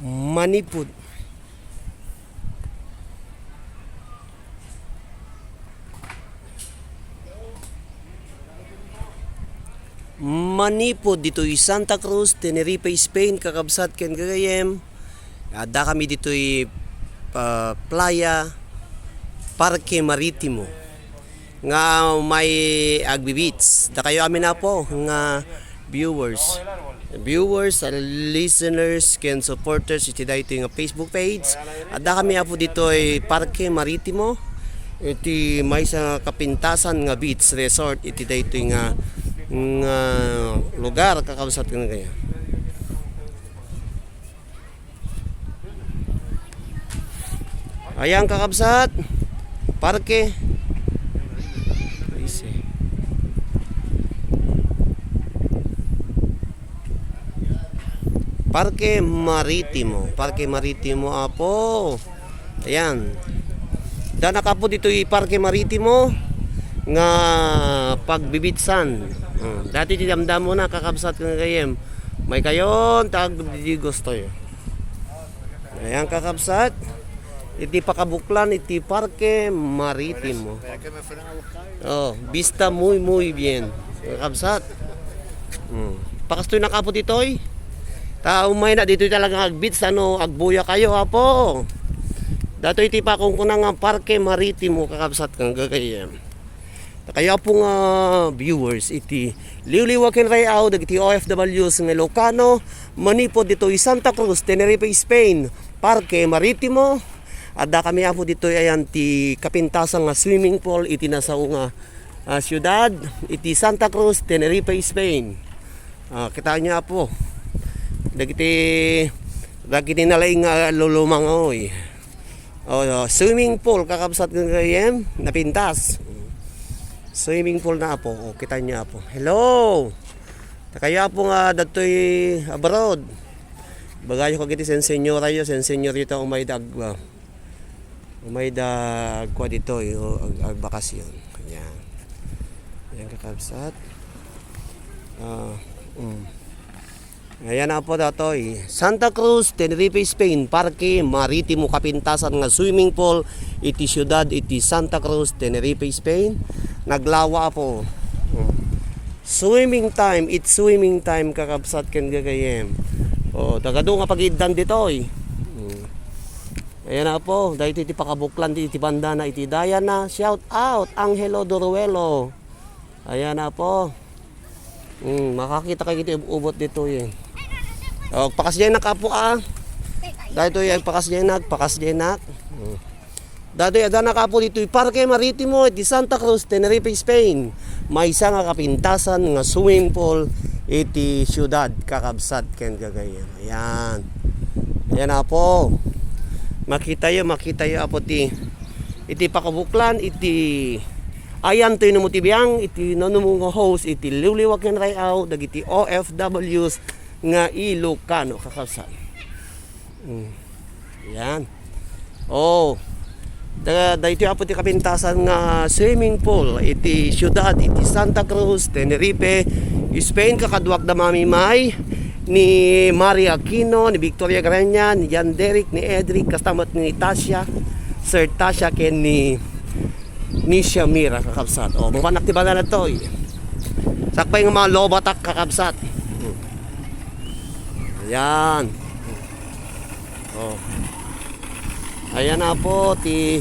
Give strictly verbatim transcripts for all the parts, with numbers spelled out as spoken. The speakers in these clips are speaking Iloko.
Manipud. Manipud ditoy Santa Cruz, Tenerife, Spain, kakabsat ken gagayyem. Adda kami ditoy, ah, playa, Parque Maritimo. Nga may agbi-beach. Dakayo amin, Apo, nga viewers. Viewers, ah, listeners, ken supporters iti daytoy nga Facebook page. Adda kami, Apo, ditoy Parque Maritimo. Iti maysa nga kapintasan nga beach resort iti daytoy nga, nga lugar, kakabsat ken gagayyem. Ayan, kakabsat. Parke. Easy. Parke Maritimo. Parke Maritimo, Apo. Ayan. Addanak, Apo, ditoy Parke Maritimo nga pagbibitsan. Hmm. Daytoy ti damdamona, kakabsat ken gagayyem. Maykayon ta agdigustoyo. Ayan, kakabsat. Iti pakabuklan iti Parque Maritimo. Oh, vista muy, muy bien. Kakabsat. Hmm. Pakastoynak, Apo, ditoy. Ta umayna ditoy talaga agbeach, ano, agbuyakayo, Apo. Daytoy ti pakunkuna nga Parque Maritimo, kakabsat ken gagayyem. Dakayo, Apo, nga viewers iti liwliwa ken ray-aw dagiti O F Ws nga Ilocano manipud ditoy Santa Cruz, Tenerife, Spain, Parque Maritimo. Adda kami, Apo, ditoy ayan ti kapintasan nga swimming pool iti nasao nga, ah, siudad iti Santa Cruz, Tenerife, Spain. Ah, kitaenyo, Apo. Dagiti, dagiti nalaing nga lulumangoy. Oh, oh, swimming pool, kakabsat ken gagayyem, napintas. Swimming pool na, Apo. Oh, kitaenyo, Apo. Hello. Dakayo, Apo, nga adtoy abroad. Ibagayo kadagiti sensenyorayo, sensenyorita, umayda ag-, ah, umayda agkua ditoy, o ag-, agbakasyon. Ayan. Ayan, kakabsat. Ah, mm. Ayan, Apo, daytoy. Santa Cruz, Tenerife, Spain. Parque Maritimo, kapintasan nga swimming pool iti siudad iti Santa Cruz, Tenerife, Spain. Naglawa, Apo. Oh. Swimming time, it's swimming time, kakabsat ken gagayyem. Oh, dagadu nga pagiddan ditoy. Hmm. Ayan, Apo, daytoy ti pakabuklan ti, iti bandana iti dayana. Shout out, Angelo Duruelo. Ayan, Apo. Hmm, makakita kayo iti ub-, ubot ditoy, eh. Oh, pakasdiaynak, Apo, ah. Daytoy, ay, pakasdiaynak, pakasdiaynak. Hmm. Daytoy, addanak, Apo, ditoy Parque Maritimo iti Santa Cruz, Tenerife, Spain. Maysa nga kapintasan nga swimming pool iti siudad, kakabsat ken gagayyem. Ayan. Ayan, Apo. Makitayo, makitayo, Apo, ti iti pakabuklan iti ayan toy no mo ti biang iti nanumo nga host iti liwliwa ken ray-aw dagiti O F Ws nga Ilocano, kakabsat. Mm. Yan. Oh. Da-, daytoy, Apo, ti kapintasan nga swimming pool iti siudad iti Santa Cruz, Tenerife, Spain. Kakaduak da Mami May, ni Maria Aquino, ni Victoria Grania, ni Jan Derek, ni Edric, kasta met ni Tasha, Sir Tasha, ken ni, ni Shamira, kakabsat. Oh, mapanak ti banana toy. Sakbay nga mga lobatak, kakabsat. Ayan. Oh. Ayan, Apo, ti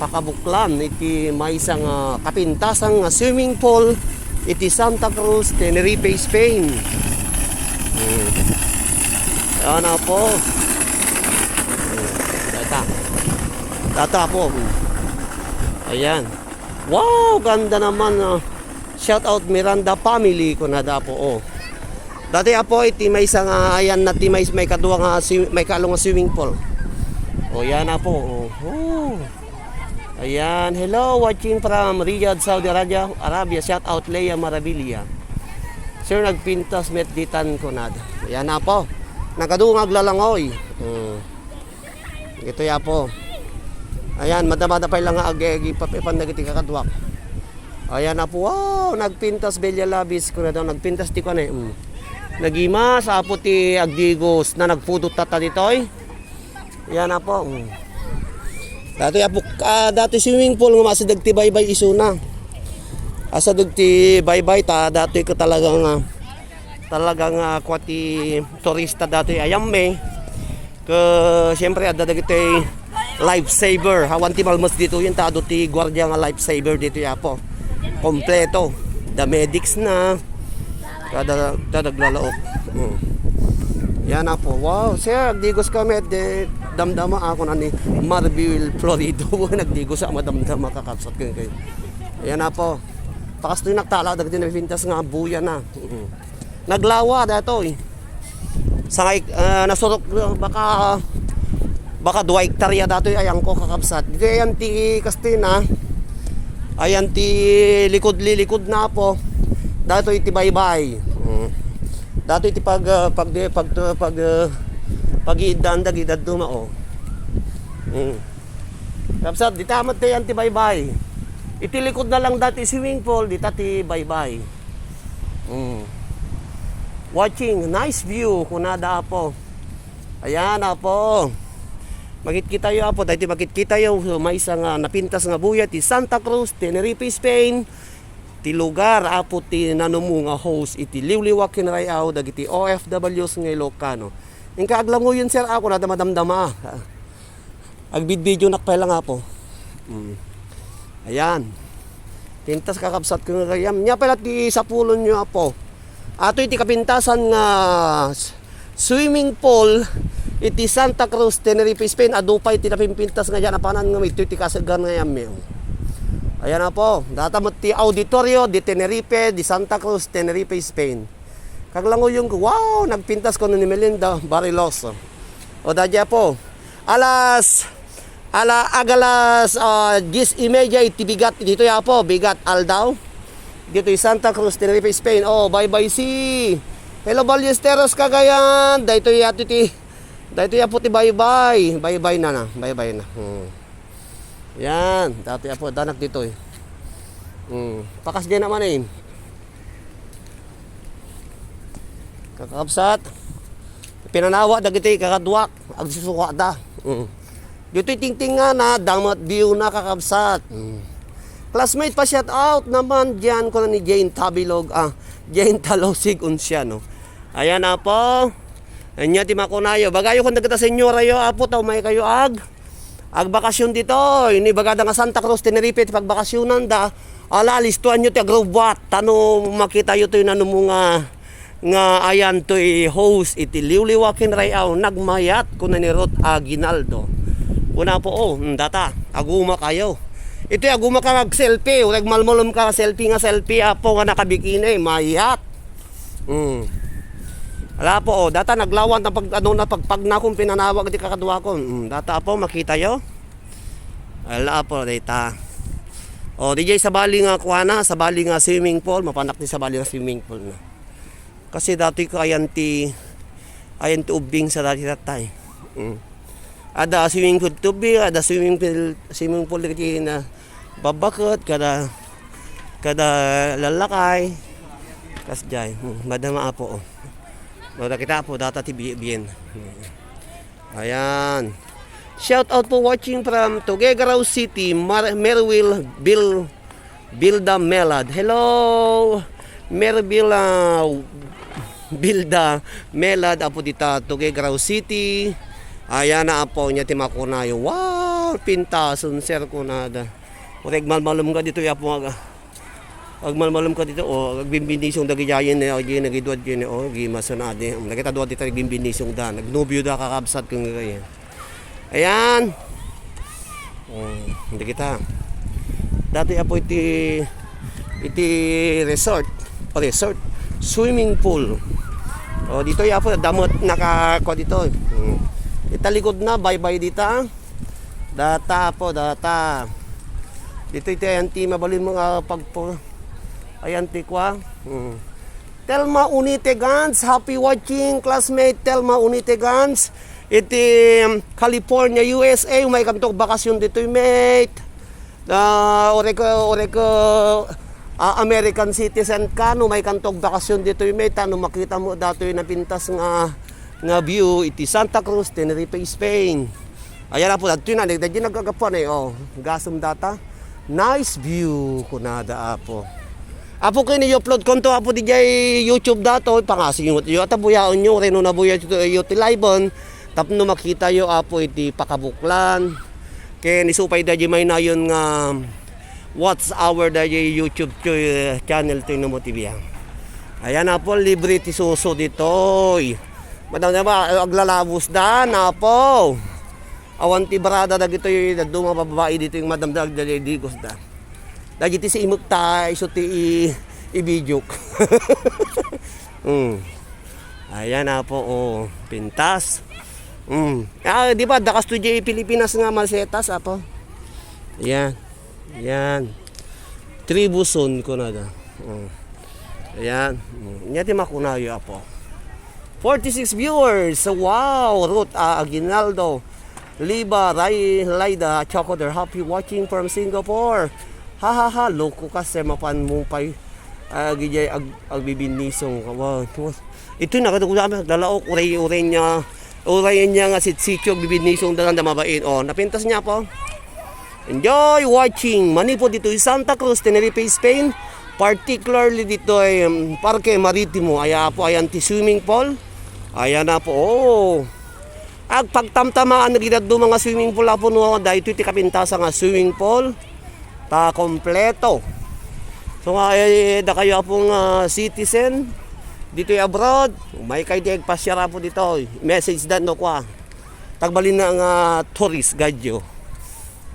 pakabuklan iti maysa nga kapintasan nga swimming pool iti Santa Cruz, Tenerife, Spain. Hmm. Ayan, Apo. Hmm. Data. Data, Apo. Hmm. Ayan. Wow, ganda naman, ah. Shout out Miranda family, kunada, Apo, oh. Daytoy, Apo, iti maysa nga ayan na ti may, maikadua nga swi-, maikalo nga swimming pool. Oh, yan, Apo, oh. Oh. Ayan, hello, watching from Riyadh, Saudi Arabia. Arabia, shout out Leia Marabilia. Sir, nagpintas met ditan, kunada. Ayan, Apo. Nagadu nga aglalangoy. Oh. Ito, Apo. Ayan, madamada pay lang nga ag-, ag-, ipap-, ipan dagiti kakaduak. Ayan, Apo. Wow, nagpintas Bella Labis. Kuna daw, nagpintas ti kuan, eh. Mm. Nagimas, Apo, ti agdigos na nagpudot tata ditoy. Yan na po. Mm. Datoy apo, ah, datoy swimming pool nga masideg ti baybay isuna. Asideg ti baybay ta datoy ka talaga nga, talaga nga kua ti turista datoy ayamme. Ke, siyempre, adda dagiti lifesaver. Awan ti malmes ditoyen ta adu ti guardia nga lifesaver ditoy apo. Kompleto. The medics na. Kada, kada naglalaok. Mm. Yan apo. Wow, sir, agdigos kami. De, damdama ako na ni Marbil Florido. Nagdigos ako, madamdama, kakabsat ko kayo. Yan apo. Pakastoy naktala, dagiti napintas nga buya na. Mm. Naglawa datoy. Sangay, ah, nasurok, ah, baka, baka dua hektarya datoy ayanko, kakabsat. Ditoy ayan ti kastina. Ayan ti likud, lilikod na apo. Datoy ti baybay. Mm. Datoy ti pag, ah, pag, pag, pag, ah, pag-iiddan dagiti dadduma, oh. Mm. Kabsat, dita met ti ayan ti baybay. Iti likud na lang dati swimming pool, dita ti baybay. Mm. Watching, nice view, kunada apo. Ayan, apo. Makitkitayo, apo, daytoy makitkitayo, maysa nga napintas nga buya ti Santa Cruz, Tenerife, Spain. Ti lugar, apo, ti nanumo nga host iti liwliwa ken ray-aw dagiti O F Ws nga Ilocano. Inka aglanguyon, sir, ako, nada madamdama. Agbidbideo nak pay lang, apo. Mm. Ayan. Pintas, kakabsat ko nga gayam. Nia pala ti sapulon nyo, apo. Atoy ti kapintasan nga s-, swimming pool iti Santa Cruz, Tenerife, Spain. Adu pay ti napimpintas nga diyan apanan nga itoy ti kasegan nga yammi. Ayan, apo. Data met ti Auditorio de Tenerife, de Santa Cruz, Tenerife, Spain. Kaglanguyon ko, wow, nagpintas ko ni Melinda Bariloso. O, dadya po. Alas, ala, agalas, ah, dies y media iti bigat dito ya po, bigat aldaw. Dito Santa Cruz, Tenerife, Spain. Oh, bye-bye si. Hello, Ballesteros, Cagayan. Daytoy ya ti, daytoy ya po ti bye-bye. Bye-bye na na. Bye-bye na. Hmm. Yan, dati apo, danak dito eh. Hmm. Pakas din naman eh. Kakabsat, pinanawa dagiti kakaduak, agsusuka da. Mm. Ditoy tingtingana, damat view na, kakabsat. Mm. Classmate, pa shout out naman diyan ko na ni Jane Tabilog, ah, Jane Talosig Unciano. Ayan, apo. Anya ti makunayo. Bagayo kung dagita senyora yo, apo, tao may kayo ag. Agbakasyon ditoy, ni bagada nga Santa Cruz, Tenerife, ti pagbakasyonan da. Ala, listuan yo ti agrobot, tano makita yo toy nanumo nga, nga ayan toy host iti liwliwa ken ray-aw, nagmayat, kuna ni Ruth Aguinaldo. Kuna po, oh, hmm, data, aguma kayo. Itoy aguma ka ag-selfie, urag malmalum ka selfie nga selfie, apo nga nakabikini, mayat. Mm. Ala po, oh, data naglawan na pag, ano, na pagpagna kong pinanawag di kakadwa ko. Mm, data po, makita yo. Ala po, data. Oh, di jay sabali nga kuana, sabali nga swimming pool, mapanak ti sabali nga swimming pool na. Kasi dati ko ayan ti, ayan ti ubing sa dati tatay. Mm. Ada swimming pool tubig, ada swimming pool, swimming pool dagiti na babaket, kada, kada lalakay. Kas jay, hmm, madama apo, oh. No, nakita po, data ti bi-, bien. Ayan. Shout out po watching from Tuguegarao City, Mar-, Merville Bill Bilda Melad. Hello, Merville, ah, Bilda Melad, apo dita Tuguegarao City. Ayan na apo niya ti makunayo. Wow, pintason, sir, kunada. Ureg malmalum ka dito, apo nga. Agmalmalum ka dito, oh, agbimbindisong dagi jayen, eh, agi, nagidwad yun, eh, oh, agi, masanade. Nakita dua dito, agbimbindisong da. Nagnubyo da, kakabsat kung gaya. Ayan. Oh, hindi kita. Dati apo iti, iti resort. O resort. Swimming pool. Oh, dito ya po, damot naka, ko dito. Hmm. Italikod na, bye-bye dita. Data po, data. Dito iti ayan ti mabalin mo nga pagpo. Ayan ti kwa. Hmm. Telma Unite Gans, happy watching, classmate Telma Unite Gans. Iti, um, California, U S A, umay kantok bakasyon ditoy, mate. Ah, orek, orek, ah, American citizen ka, no, umay kantok bakasyon ditoy, mate. Ano, makita mo datoy napintas nga, nga view iti Santa Cruz, Tenerife, Spain. Ayan, Apo, dagitoy na, dagitoy nagagapuan, eh, oh. Gasem data. Nice view, kunada, Apo. Apo, ken i-upload konto, Apo, didiay YouTube dato, pangasingot yo. At buyaen yo, reno na buya ito, iti live-en. Tapno makita yo, Apo, iti pakabuklan. Ken isu pay daydi maynayon nga watch hour daydi YouTube cho-, eh, channel to, Inumo T V, ah. Ayan, Apo, libre ti suso ditoy. Madam, ba, aglalabos da, Apo. Awan ti barada dagitoy, dadduma babai ditoy, madam, da, agdadigos da. Dagiti si imekta, isu ti i-, ibidiok. Mm. Ayan, Apo, oh, pintas. Mm. Ah, di ba, dakas to di Pilipinas nga masetas, Apo? Ayan. Ayan. Tribuson, kunada. Oh. Ayan. Mm. Nya ti makunayo, Apo. Forty-six viewers. Wow, Ruth, ah, Aguinaldo. Liba, Ray, Laida, Choco, they're happy watching from Singapore. Ha, ha, ha, loko ka, sir, mapan mo pa'y, ah, gijay ag-, agbibinnisong ka. Wow, wow. Ito yung nakita ko dami, naglalaok, uray, uray niya, uray niya nga sitsityo, agbibinnisong, dalan da mabain. Oh, napintas niya po. Enjoy watching. Manipod ditoy Santa Cruz, Tenerife, Spain. Particularly ditoy, um, Parque Maritimo. Aya po, ayan ti swimming pool. Ayan na po. Oh. Agpagtamtamaan na gidaduma nga swimming pool, Apo, no? Daytoy ti kapintasan nga swimming pool. Ta kompleto. So nga, eh, dakayo, Apo, nga citizen ditoy abroad. Umay kay di agpasiar, Apo, ditoy. Message da no kwa. Tagbalin na nga tourist guide yo.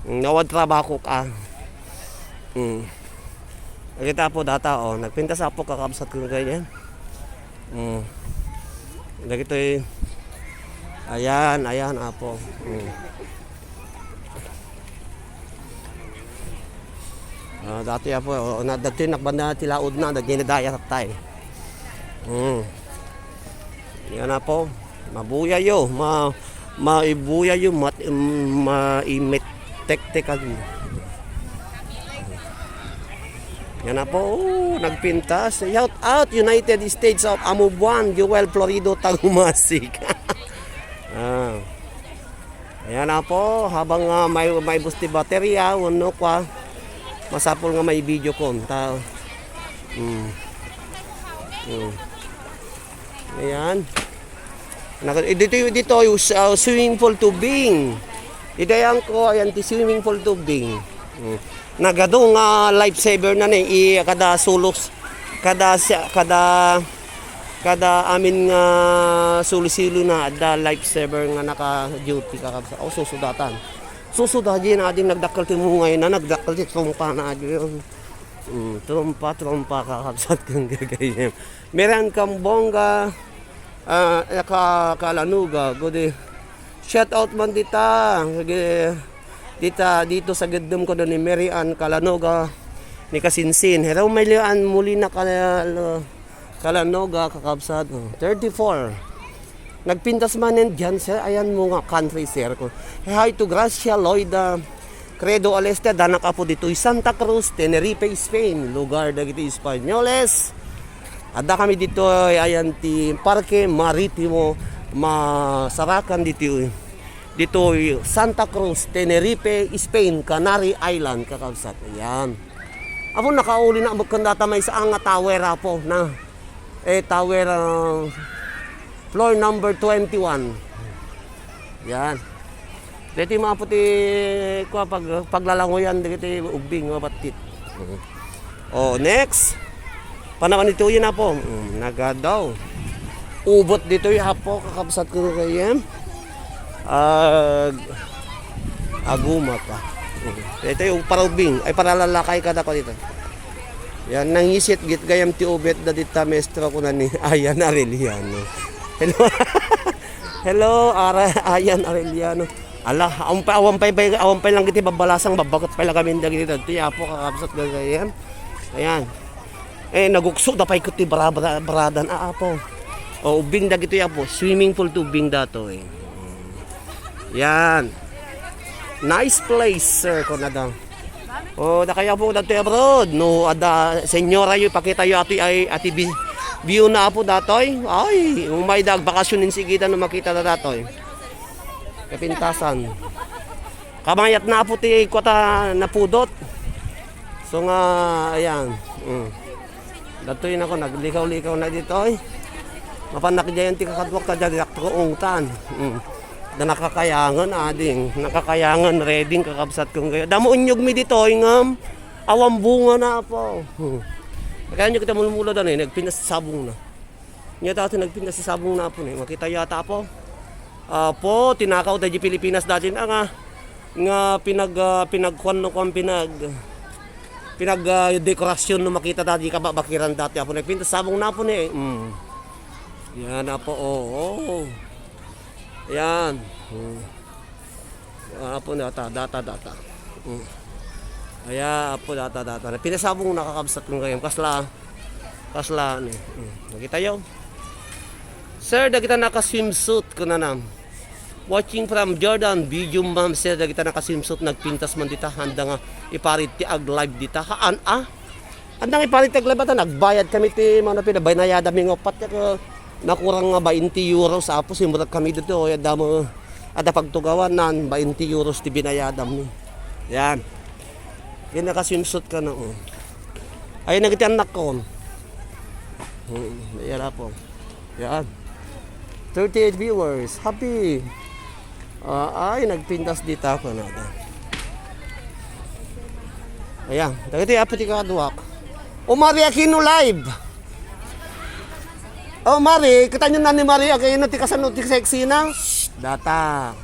Mm, awan trabaho ka. Mm. Nakita po data, oh, nagpintas, Apo, kakabsat ko ganyan. Mm. Dagitoy, ayan, ayan, Apo. Mm. Ah, dati, Apo, oh, na, dati nakbanda ti laod na, nagginadayat tayo. Mm. Yan, Apo. Mabuyayo, ma-, maibuyayo, mat-, maimetektek agi. Yan na po, oh, nagpintas. Shout out, United States of Amubuan, Joel Florido, Tagumasig. Ah. Ayan na po, habang, ah, may, may busti baterya, wano kwa, masapul nga may video ko. Ta-, mm. Mm. Ayan. Naka-, eh, dito, dito, yung, uh, swimming pool tubing. Ito yan ko, ayan, ti swimming pool tubing. Hmm. Nagado nga lifesaver na ni, i-, kada sulos, kada siya, kada, kada amin nga sulisilo na, da lifesaver nga naka-duty ka, kabsa. Oh, susudatan. Susuda, di na, di nagdakkel ti mungay na, nagdakkel ti trompa na, di yun. Hmm, trompa, trompa, kakabsat kang gagayem. Meran Kambonga, ah, ka-, Kalanuga, gudi. Shout out man dita, gi-, dita, dito sa giddem ko ni Mary Ann Kalanuga, ni Kasinsin. Hello, Mary Ann, muli na Kal-, Kalanuga, kakabsat. Oh, thirty-four. Nagpintas man ni Jan, sir. Ayan mo nga country, sir. Hi to Gracia, Loida, Credo Aleste, danak apo ditoy Santa Cruz, Tenerife, Spain, lugar dagiti Espanyoles. Adda kami ditoy, ayan ti Parque Maritimo, masarakan ditoy, ditoy Santa Cruz, Tenerife, Spain, Canary Island, kakabsat. Ayan. Apo, nakauli na, bukkan data may isa nga tower, apo, na, eh, tower, ah, floor number twenty-one. Yan. Dito yung mga puti, kuha, pag, paglalangoyan, dito yung ubing, mga batit. Oh, next. Panawan ito yun, apo. Mm, nagadaw. Ubot dito yung apo, kakabsat ko kayo. Ag-, aguma pa. Mm. Ito yung para ubing. Ay, para lalakay ka dako dito. Yan, nangisit git gayam ti ubet da dita, maestro ko na ni Ayan Arellano. Hello. Hello, Ara-, Ayan Arellano. Ala, awan pa, awan pa, awan pa lang kiti babbalasang, babbaket pa lang kami dagiti dadto. Apo, kakabsat gagayan. Ayan. Eh, nagukso da pay ket ti bara-, bara-, baradan, ah, apo. O, ubing dagitoy, apo. Swimming pool ti ubing datoy. Yan. Nice place, sir, kunada. O, dakayo, apo, datoy abroad. No, adda, senyora yo, ipakita yo, atoy, ay, ati bi-, view na, apo, datoy. Ay, umay da, agbakasyon, insigida, no, makita da datoy. Kapintasan. Kamayat na po ti kuwata napudot. So nga, ayan. Mm. Datoy na ko, naglikaw-likaw na ditoy. Mapanak diyan ti kakaduak ta diyan, diak ko ungtan. Mm. Da nakakayangan, ading. Nakakayangan, ready, kakabsat kong gayo. Damo inyog mi ditoy, ngam. Awan bunga na po. Hmm. Kaya nyo kita mulmula dan eh, nagpintas sabong na. Nya dati nagpintas sabong na po ni. Makita yata po. Apo, tinakaw tayo di Pilipinas dati na nga, nga pinag, ah, pinagkuan no kung pinag, pinag, ah, dekorasyon no makita dati kababakiran dati apo. Nagpintas sabong na po ni. Mm. Yan apo, oo. Yan. Hmm. Ah, apo data, data, data. Mm. Aya, apo data, data. Pinasabong nakakabsat kong gayam. Kasla, kasla, ni. Mm. Nakita yo? Sir, dagita naka-swimsuit, kunanam. Watching from Jordan, video ma'am, sir, dagita naka-swimsuit, nagpintas man dita, handa nga iparit ti ag-live dita. Haan, ah? Andang iparit ti ag-live ta, nagbayad kami ti, mano, pinabayada mi nga upat, ka, nakurang nga bainte euros, apo, simurat kami dito, o, adda mo, adda pagtugawan nan, bainte euros ti binayadam mi. Yan. Yan, naka-swimsuit ka na, oh. Ay, nagiti anak ko. Hmm, yan, apo. Yan. Thirty-eight viewers. Happy. Ah, ay, nagpintas dita ko na. Ayan, dagiti apo ti kaduak. O Maria Aquino live. O Mari, kita nyo na ni Maria Aquino ti kasano ti sexy na. Data.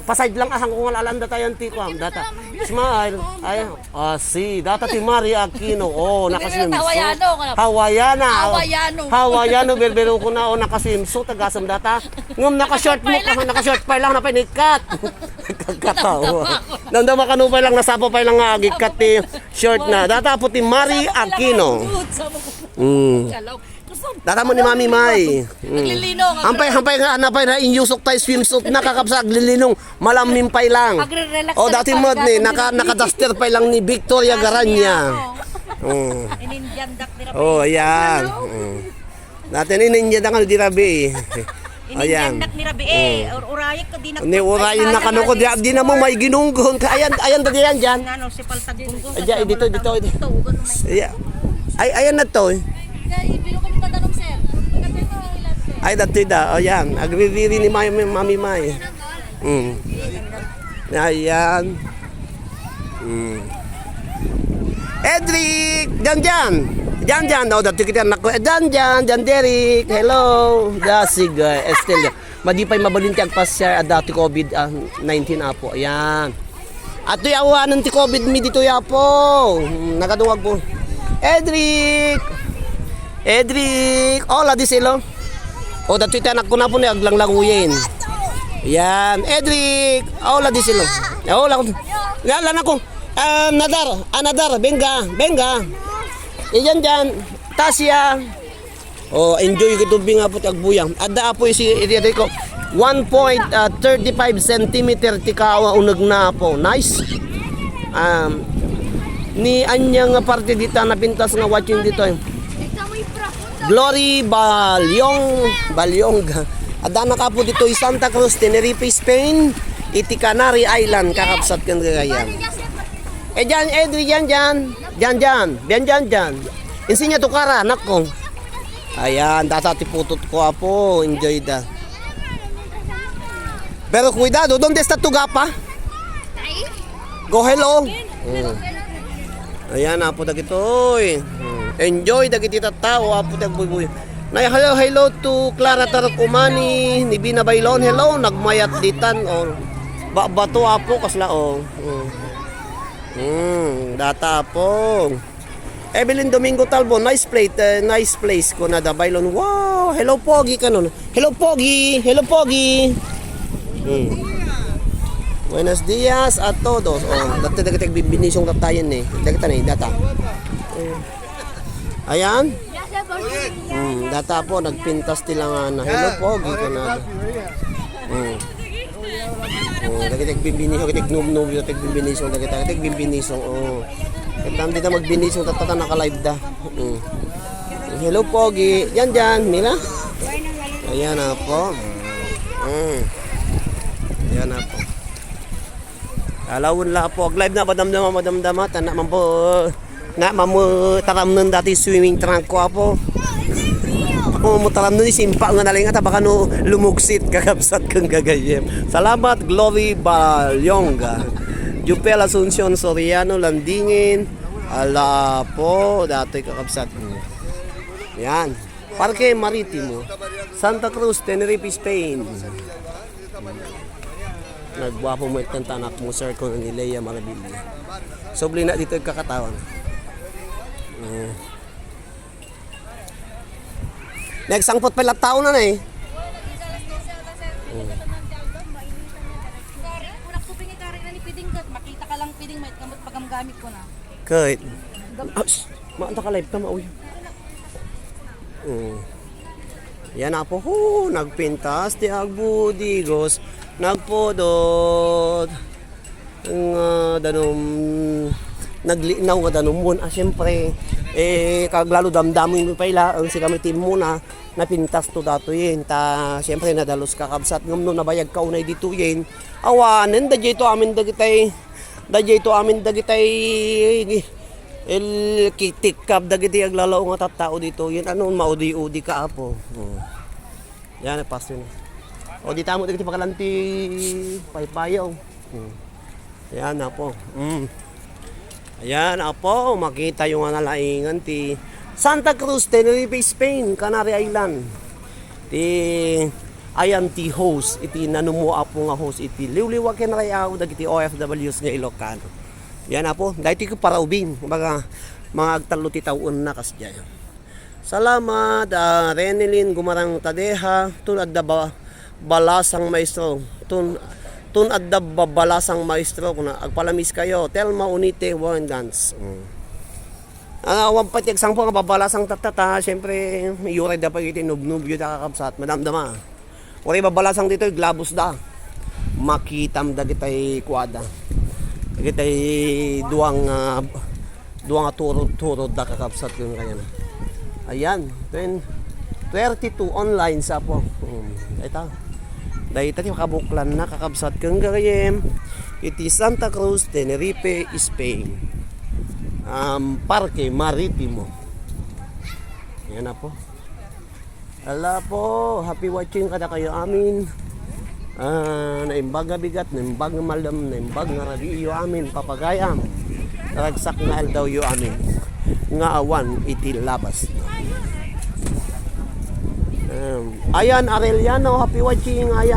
Paside lang, asang ko nga lalan data yan ti kuam. Data. Smile. Ay, ah, si, data ti Maria Aquino. Oh, naka-swimsuit. Hawaiano, ka na. Hawaiana. Hawaiano. Hawaiano, berbero ko na, oh, naka-swimsuit, tagasam data. Ngem naka-short mo ka, naka-short pa lang, napinikat. Katawa. Nanda makano pa lang, nasapa pa lang nga, agikat ti short na. Data po ti Marie Aquino. Mm. Data mo ni Mami May. Mm. Naglilinong. Hampay, hampay nga, napay na inyusok tayo swimsuit, nakakapsa, aglilinong. Malamin pa lang. Agre-relax. O, na dati pa mo ni, naka, naka-duster pa lang ni Victoria Garanya. Oh. Inindian dak ni Rafael. Oh, ayan. Mm. Dati ni ninja na kano di rabi. Inindian dak ni rabi eh. Ur-, urayek ko di nag-, ni urayin na kano ko di, di na mo may ginunggon. Ayan, ayan, dati yan dyan. Nano, si paltag gunggong. Ay, dyan, dito, dito, dito. Ito, ugon mo. Ayan. Ay, ayan na to eh. Kaya, ibiro ko yung tatanong, sir. Pagkatay mo, ilan, sir? Ay, dati da. O, yan. Agririri ni Mami, Mami May. Mm. Ayan. Mm. Edric! Jan Jan! Jan Jan! O, dati kita anak ko. Eh, Jan Jan! Jan Derek! Hello! Dasig, eh, Estelle. Madi pa'y mabalin ti agpasiar a dati covid, ah, nineteen, apo. Ayan. Atoy awanan ti covid mi ditoy, apo. Hmm, nakaduwag po. Edric! Edric! Hola, di silo. O, datoy ti anak ko na po ni aglanglanguyen. Yan. Edric! Hola, di silo. Hola. Yan, anak ko. Ah, another. Another. Benga. Benga. Iyan dyan. Tasia. Oh, enjoy ko tubig nga po ti agbuyang. Adda apo isi iti ko. One point, ah, thirty-five centimeter ti kawa uneg na po. Nice. Um, ni anya nga parte dita napintas nga watching dito eh. Glory Balyong, Balyong. Adda na kapo dito i Santa Cruz, Tenerife, Spain. Iti Canary Island, kakabsat ken gagayan. Eh, dyan, Edri, dyan, dyan. Dyan, dyan. Dyan, dyan, dyan. Insinya to kara, anak ko. Ayan, data ti putut ko, apo. Enjoy da. Pero cuidado, donde está tu gapa? Go hello. Mm. Ayan, apo dagitoy. Mm. Enjoy dagiti tattao, apo dagbuybuy. Nay, hello, hello to Clara Tarok Umani, ni Bina Bailon. Hello, nagmayat ditan. Oh. Ba, bato, apo, kasla, oh. Mm. Mm, data, apo. Evelyn Domingo Talbo, nice plate, eh, nice place, kunada Bailon. Wow! Hello, Pogi, kanon. Hello, Pogi! Hello, Pogi! Hmm. Buenos dias a todos. Oh, dati, dati, dati, bininisong tattayen eh. Dati, dati, data. Eh. Ayan. Hmm, data po, nagpintas ti langana. Hello, Pogi, kunada. Hmm. Oh, dagiti agbimbiniso, dagiti agnubnob, dagiti agbimbiniso, dagiti, dagiti agbimbiniso, oh. Ket dagiti agbimbiniso, tatta naka-live da. Mm. Hello, Pogi. Yan, yan, Mira. Ayan na po. Mm. Yan na po. Alawen la po. Ag-live na, madamdama, madamdama. Tana man po. Na, mamu, taramnen dati swimming trunk ko, apo. Ako mo taramnen, simpa nga nalingat, baka no lumugsit, kakabsat kang gagayem. Salamat, Glory Balyonga. Jupel Asuncion Soriano Landingin. Ala po, datoy kakabsat. Yan. Parque Maritimo. Santa Cruz, Tenerife, Spain. Nagwapo mo itong tanak mo, sir, ko ni Lea Marabilia. Subli na dito yung kakatawan. Eh. Nagsangpot pa la't tao na na eh. Unak ko pingitari na ni Piding kat, makita ka lang Piding, may kamot pagamgamit ko na. Kahit. Ah, shh. Maanta ka live ka, mauy. Mm. Yan, apo. Ho, nagpintas ti agbudigos. Nagpudot. Nga danum, naglinaw nga danum. Ah, siyempre, eh, kaglalo damdamin mo pa ila, ang si kami team muna, napintas to dato yen. Ta, siyempre, nadalus ka kabsat. Ngam no nabayag ka unay dito yen. Awanen, da to amin dagitay, da to amin dagitay, il, kitikab dagiti aglalao nga tattao dito. Yen, ano, maudi-udi ka, apo. Hmm. Yan, nagpasto na. O, di tamo, dagiti pakalanti, paypayaw. Hmm. Yan, apo. Mm. Ayan, apo, makita yung nga nalaingan ti Santa Cruz, Tenerife, Spain, Canary Island. Ti, ayan ti host, iti nanumo apo nga host, iti liwliwa ken rayaw, dagiti O F Ws nga Ilocano. Yan, apo, dahil ti paraubing, baga, mga agtallo ti taon na, kasdiay. Salamat, ah, Renelyn Gumarang Tadeja, tun adda ba, balasang maestro, tun, tun adda ba, balasang maestro, kuna, agpalamis kayo, Telma Unite, Warren Guns. Mm. Ah, awan pa ti agsangpo nga babalasang tattata, siyempre, iyuray da pa iti nubnub, yu da kakabsat, madamdama. Uray babalasang ditoy, glabus da. Makitam dagitay kuada. Dagitay duang, ah, duang a turod-turod da kakabsat ken kayana. Ayan, then thirty-two online sa po. Hmm, ita. Dayta ti makabuklan na kakabsat ken gagayem iti Santa Cruz, Tenerife, Spain. Um, Parque Maritimo. Yan na po. Ala po, happy watching kada kayo amin. Ah, naimbag nga bigat, naimbag nga malem, naimbag nga rabii iyo amin, papagayam. Ragsak nga aldaw iyo amin. Nga awan iti labas. Um, ayan, Arellano, happy watching, ayan.